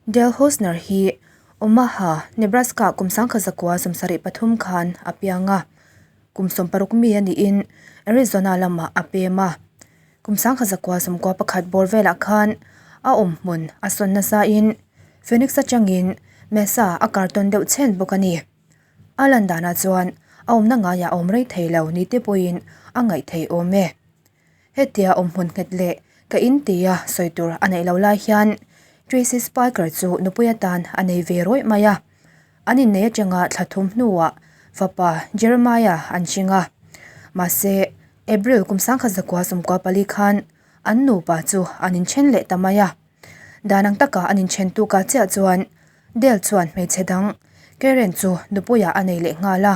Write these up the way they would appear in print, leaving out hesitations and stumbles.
Dale Hosner hi Omaha, Nebraska kum 1973 khan a piang a, kum 60 mi a niin Arizona lamah a pem a. Kum 1991 bawr velah khan a awm hmun a sawn nasain Phoenix atangin Mesa a kar tawn deuh chhen bawk a ni. A lan danah chuan a awmna ngaiah a awm rei thei lo ni te pawhin a ngaih theih awm e. Hetia awmhmun nghet leh ka in tia sawi tur a neih lo lai hian Tracy Spiker chu nupui atan a nei ve rawih mai a. An innei atanga thla thum hnuah fapa Jeremiah an hring a. Mahse, April kum 1994 khan an nupa chu an inthen leh ta mai a. Dan ang taka an inthen tukah chiah chuan Dale chuan hmeichhe dang Karen chu nupuiah a nei leh nghal a.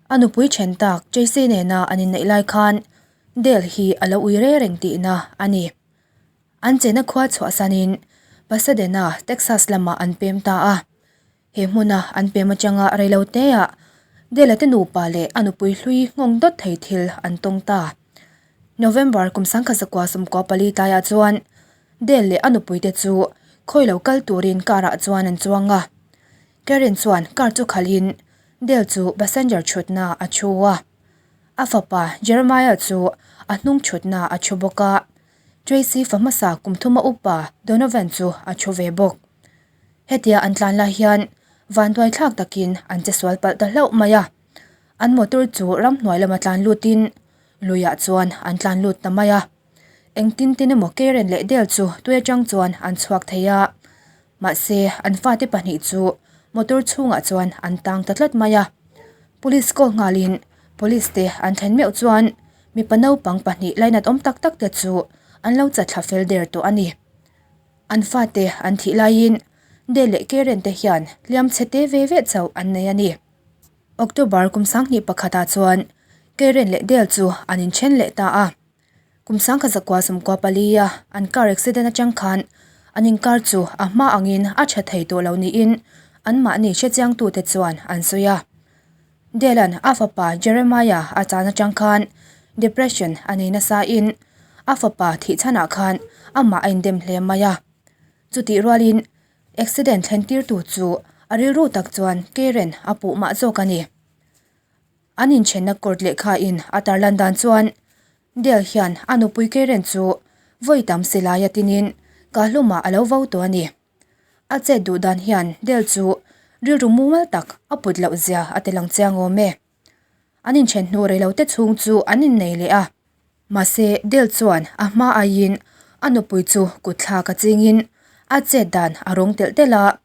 A nupui then tak Tracy nena an inneih lai khan Dale hi a lo ui re reng tihna a ni. An chena khua chhuahsanin Pasadena, Texas lamah an pem ta a. He hmuna an pem atanga reiloteah Dale-a te nupa leh a nupui hlui nghawng dawt thei thil an tawng ta. November kum 1994 tlaiah chuan Dale leh a nupuite chu khawi lo kal turin car-ah chuan an chuang a. Karen chuan car chu khalhin Dale chu passenger thutna a thu a. A fapa Jeremiah chu a hnung thutna a thu bawk a. Tracy fa hmasa kum thuma upa Donovan chu a thu ve bawk. Hetia an tlan lai hian vanduai thlak takin an che sual palh ta hlauh mai a. An motor chu ramhnuai lama tlan lutin luiah chuan an tlan lut ta mai a. Engtin tin emaw Karen leh Dale chu tui atang chuan an chhuak thei a. Mahse, an fate pahnih chu motor chhungah chuan an tang ta tlat mai a. Police call nghalin police te an thlen meuh chuan mipa naupang pahnih lainat awm tak tak te chu an lo chatthla fel der tawh a ni. An fate an thih laiin Dale leh Karen te hian hliam chhe te ve ve chauh an nei a ni. October kum 21 ah chuan Karen leh Dale chu an inthen leh ta a. Kum 1994 a an car accident atang khan an inkar chu a hma angin a tha thei tawh lo niin anmahni hrechiangtute chuan an sawi a. Dale-a'n a fapa Jeremiah a chan atang khan depression a nei nasain a fapa thih chhanah khan amah a indem hle mai a. Chutih rualin accident thlen tirtu chu a rilru tak chuan Karen a puh mah zawk a ni. An inthenna court lehkhain a tarlan dan chuan Dale hian a nupui Karen chu vawi tam silai a tinin Kahlumah a lo vo tawh a ni. A chet duh dan hian Dale chu rilru mumal tak a put loh zia a ti lang chiang awm e. An inthen hnu reilote chhung chu an innei leh a. Mahse Dale chuan a hma aiin a nupui chu kutthlak a chingin a chet dan a rawng telh telh a,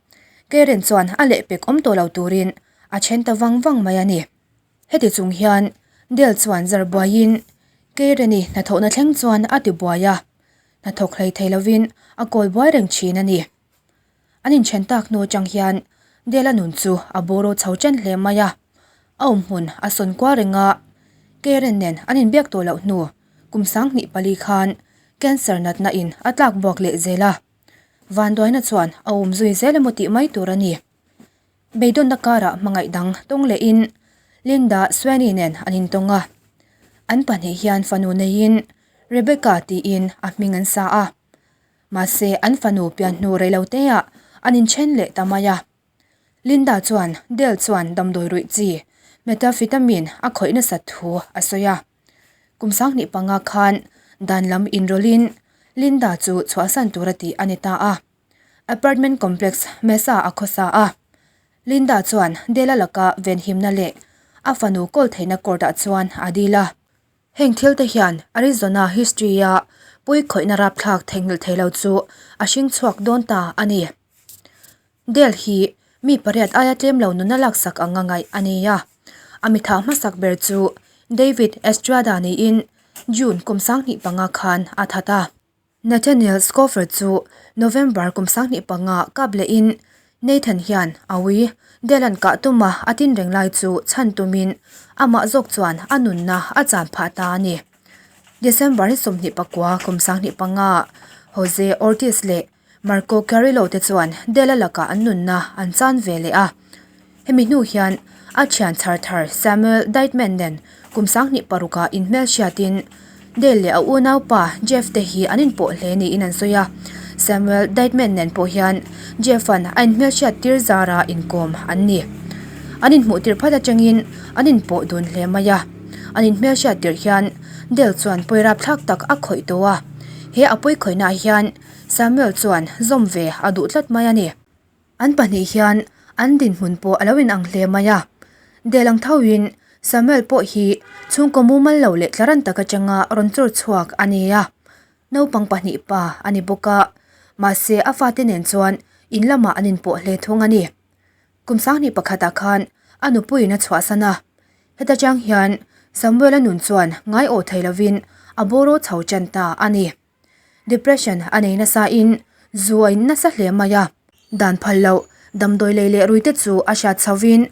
Karen chuan a lehpek awm tawh lo turin a then ta vang vang mai a ni. Heti chung hian Dale chuan zar buaiin Karen-i hnathawhna thleng chuan a ti buai a, hnathawk hlei thei lovin a kawl buai reng thin a ni. An inthen tak hnu atang hian Dela nun chu a bawraw chho chen hle mai a, a awm hmun a sawn kual reng a, Karen nen an inbiak tawh loh hnu kum 24 khan cancer natna in a tlak buak leh zel a, vanduaina chuan a awm zui zel emaw tih mai tur a ni. Beidawnna karah hmangaih dang tawng lehin Linda Swaney nen an intawng a, an pahnih hian fanu neiin Rebecca tiin a hming an sa a. Mahse, an fanu pian hnu reiloteah an inthen leh ta mai a. Linda chuan Dale chuan damdawi ruih chi methamphetamine a khawih nasat thu a sawi a. Kum 25 khan dan lam inrawlhin Linda chu chhuahsan tura tih a ni ta a. Apartment complex Mesa a khawsa a. Linda chuan Dale-a laka venhimna leh a fanu kawl theihna court-ah chuan a dil a. Heng thil te hian Arizona history-a pui khawihna rapthlak theihnghilh thei lo chu a hring chhuak dawn ta a ni. Dale hi mi pariat aia tlem lo nuna laksak anga ngaih a ni a. A mitha hmasak ber chu David Estrada niin June kum 25 khan a that a. Nathaniel Scofer chu November kum 25 kap lehin Nathan hian a ui Dale-a'n kah tuma a tin reng lai chu chhan tumin amah zawk chuan a nunna a chan phah ta a ni. December hi 29 kum 25 Jose Ortiz leh Marco Carrillo te chuan Dale-a lakah an nunna an chan ve leh a. Hemi hnu hian a thian chhar thar Samuel Deitman nen kum 26 ah inhmelhriatin Dale leh a unaupa Jeff te hi an inpawh hle niin an sawi a. Samuel Diteman nen pawh hian Jeff-a'n a inhmelhriat tir zara inkawm an ni. An inhmuh tir phat atangin an inpawh dun hle mai a. An inhmelhriat tirh hian Dale chuan pawi rapthlak tak a khawih tawh a. He a pawi khawihnaah hian Samuel chuan zawm ve a duh tlat mai a ni. An pahnih hian an dinhmun pawh a lo inang hle mai a. Dale ang thoin Samuel pawh hi chhungkaw mumal lo leh tlaran tak atanga rawn chawr chhuak a ni a. Naupang pahnih pa a ni bawk a, mahse a fate nen chuan in lamah an inpawh hle thung a ni. Kum sanghnih pakhatah khan a nupuiin a chhuahsan a, heta chang hian Samuel-a nun chuan ngaiawh thei lovin a bawraw chho tan ta a ni. Depression a nei nasain zu a in nasa hle mai a, dan phal loh damdawi lei leh ruite chu a hriat chhovin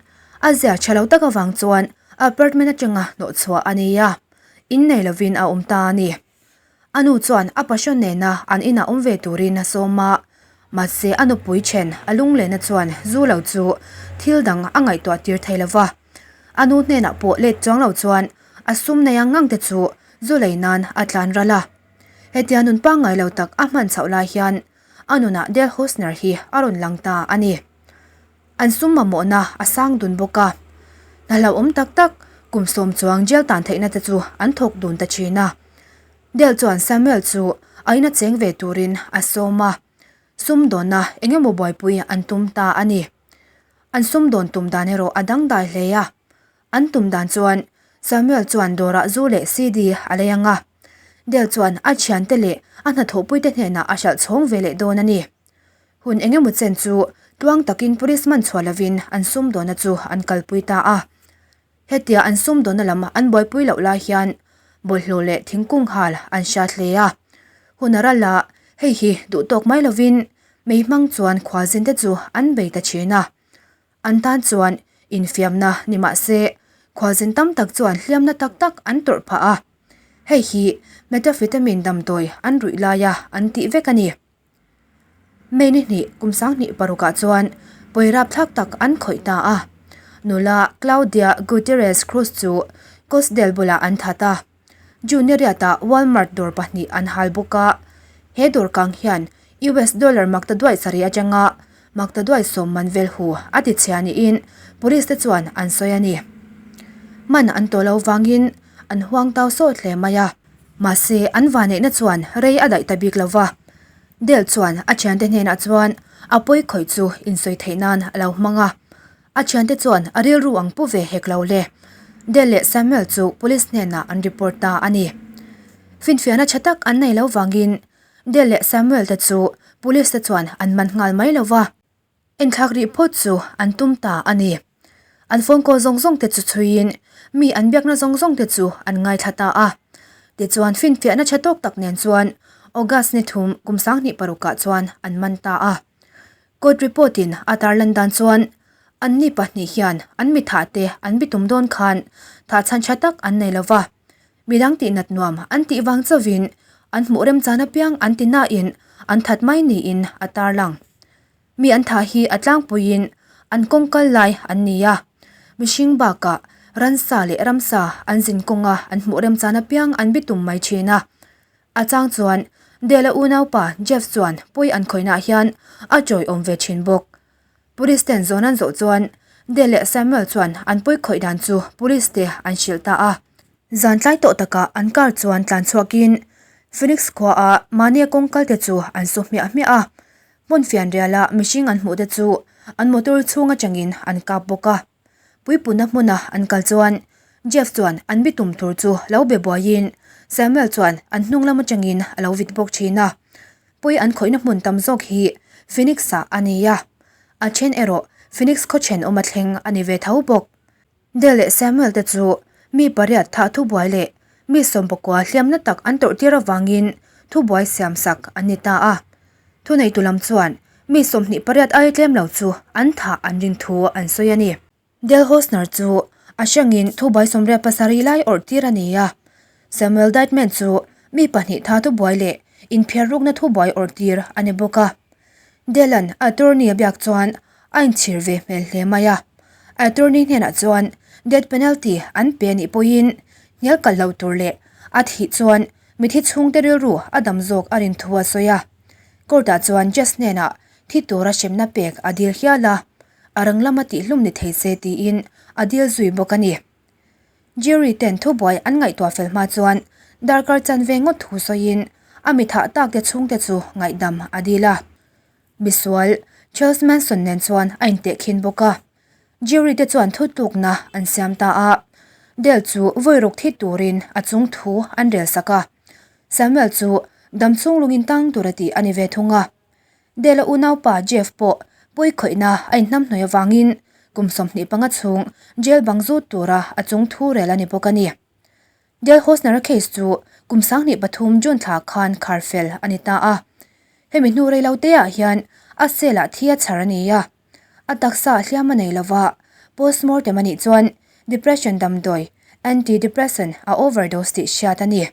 a zia tha lo tak avang chuan apartment atanga hnawhchhuah a ni a, innei lovin a awm ta a ni. A nu chuan a passion nena an inah awm ve turin a sawm a, mahse a nupui then a lunglehna chuan zu lo chu thil dang a ngaihtuah tir thei lo va. A nu hnenah pawh let chuang lo chuan a sum nei ang ngang te chu zu lei nan a tlan ral a. Hetia nun pangngai lo tak a hman chhoh lai hian a nunah Dale Hosner hi a rawn lang ta a ni. An sum mamawhna a sang dun bawk a, hna hlauhawm tak tak kum sawm chuang jail tan theihna te chu an thawk dun ta thin a. Dale chuan Samuel chu a ina cheng ve turin a sawm a, sumdawnna eng emaw buaipui an tum ta a ni. An sumdawn tum dan erawh a dangdai hle a, an tum dan chuan Samuel chuan dawrah zu leh CD a lei ang a, Dale chuan a thiante leh a hnathawhpuite hnenah a hralh chhawng ve leh dawn a ni. Hun eng emaw chen chu tluang takin police man chhuah lovin an sumdawnna chu an kalpui ta a. Hetia an sumdawnna lam an buaipui loh lai hian bawlhhlawh leh thingkung hal an hriat hle a. Hun a ral a, hei hi duh tawk mai lovin mei hmang chuan khualzin te chu an bei ta thin a. An tan chuan infiamna ni mah se khualzin tam tak chuan hliamna tak tak an tawrh phah a. Hei hi methamphetamine damdawi an ruih laia an tih vek a ni. May ni hnih kum sanghnih parukah chuan pawi rapthlak tak an khawih ta a. Nula Claudia Gutierrez Cruz chu Coastdale bulah an that a. June ni riatah Walmart dawr pahnih an hal bawk a. He dawr kang hian US dollar makta duai sarih atanga makta duai sawm man vel hu a ti chhia niin police te chuan an sawi a ni. Man an tawh lo vangin an huang tau sawt hle mai a. Mahse, an vanneihna chuan rei a daih ta bik lo va. Dale chuan a thiante hnenah chuan a pawi khawih chu insawi theih nan a lo hmang a. A thiante chuan a rilru ang pu ve hek lo le. Dale leh Samuel chu police hnenah an report ta a ni. Finfiahna tha tak an nei lo vangin Dale leh Samuel te chu police te chuan an man nghal mai lo va. Enthlak rih phawt chu an tum ta a ni. An phone call zawng zawng te chu chhuiin mi an biakna zawng zawng te chu an ngaithla ta a. Tichuan finfiahna tha tawk tak nen chuan August ni thum kum sanghnih parukah chuan an man ta a. Court report in a tarlan dan chuan anni pahnih hian an mithah te an bitum dawn khan thahchhan tha tak an nei lo va. Midang tihnat nuam an tih vang chauhin an hmuh remchan apiang an ti nain an that mai niin a tarlang. Mi an thah hi a tlangpuiin an kawng kal lai an ni a, mihring bakah ransa leh ramsa an zin kawnga an hmuh remchan apiang an bitum mai thin a. A chang chuan Dale-a unaupa Jeff chuan pawi an khawihnaah hian a chawiawm ve thin bawk. Police ten zawn an zawh chuan Dale leh Samuel chuan an pawi khawih dan chu police te an hrilh ta a. Zan tlai tawh takah an car chuan tlan chhuakin Phoenix khuaah mahnia kawng kal te chu an su hmiah hmiah a. Hmun fianriala mihring an hmuh te chu an motor chhung atangin an kap bawk a. Puipunna hmuna an kal chuan Jeff chuan an bitum tur chu lo be buaiin Samuel chuan an hnung lam atangin a lo vit bawk thin a. Pawi an khawihna hmun tam zawk hi Phoenix ah a ni a, a then erawh Phoenix khaw thenawm a thleng a ni ve tho bawk. Dale leh Samuel te chu mi pariat thah thubuai leh mi sawmpakua hliamna tak an tawrh tir avangin thubuai siam sak an ni ta a. Thuneitu lam chuan mi 28 aia tlem lo chu an thah an rin thu an sawi a ni. Dale Hosner chu a hrangin thubuai 87 lai awrh tir a ni a, Samuel Diteman chu mi pahnih tha thubuai leh inphiar rukna thubuai awrh tir a ni bawk a. Dale-a'n attorney a biak chuan a inchhir ve hmel hle mai a. Attorney hnenah chuan death penalty an pe anih pawhin hnial kalh lo tur leh a thih chuan mithi chhungte rilru a dam zawk a rin thu a sawi a. Court-ah chuan Jess hnenah thi tura hremna pek a dil hial a, a rang lama tihhlum ni thei se tiin a dil zui bawk a ni. Jury ten thubuai an ngaihtuah fel hma chuan darkar chanve ngawt thu sawiin a mi thah tak te chhungte chu ngaihdam a dil a. Misual Charles Manson nen chuan a intehkhin bawk a. Jury te chuan thutlukna an siam ta a, Dale chu vawi ruk thi turin a chung thu an rel sak a. Samuel chu damchhung lungin tang tura tih a ni ve thung a. Dale-a unaupa Jeff pawh pawi khawihna a inhnamhnawih avangin kum 25 chhung jail bang zut tura a chung thu rel a ni bawk a ni. Dale Hosner-a case chu kum 2003 June thla khan khar fel a ni ta a. Hemi hnu rei lo teah hian a cell-ah thi a chhar a ni a. A taksa hliam a nei lova, postmortem a nih chuan depression damdawi, anti-depressant, a overdose tih hriat a ni.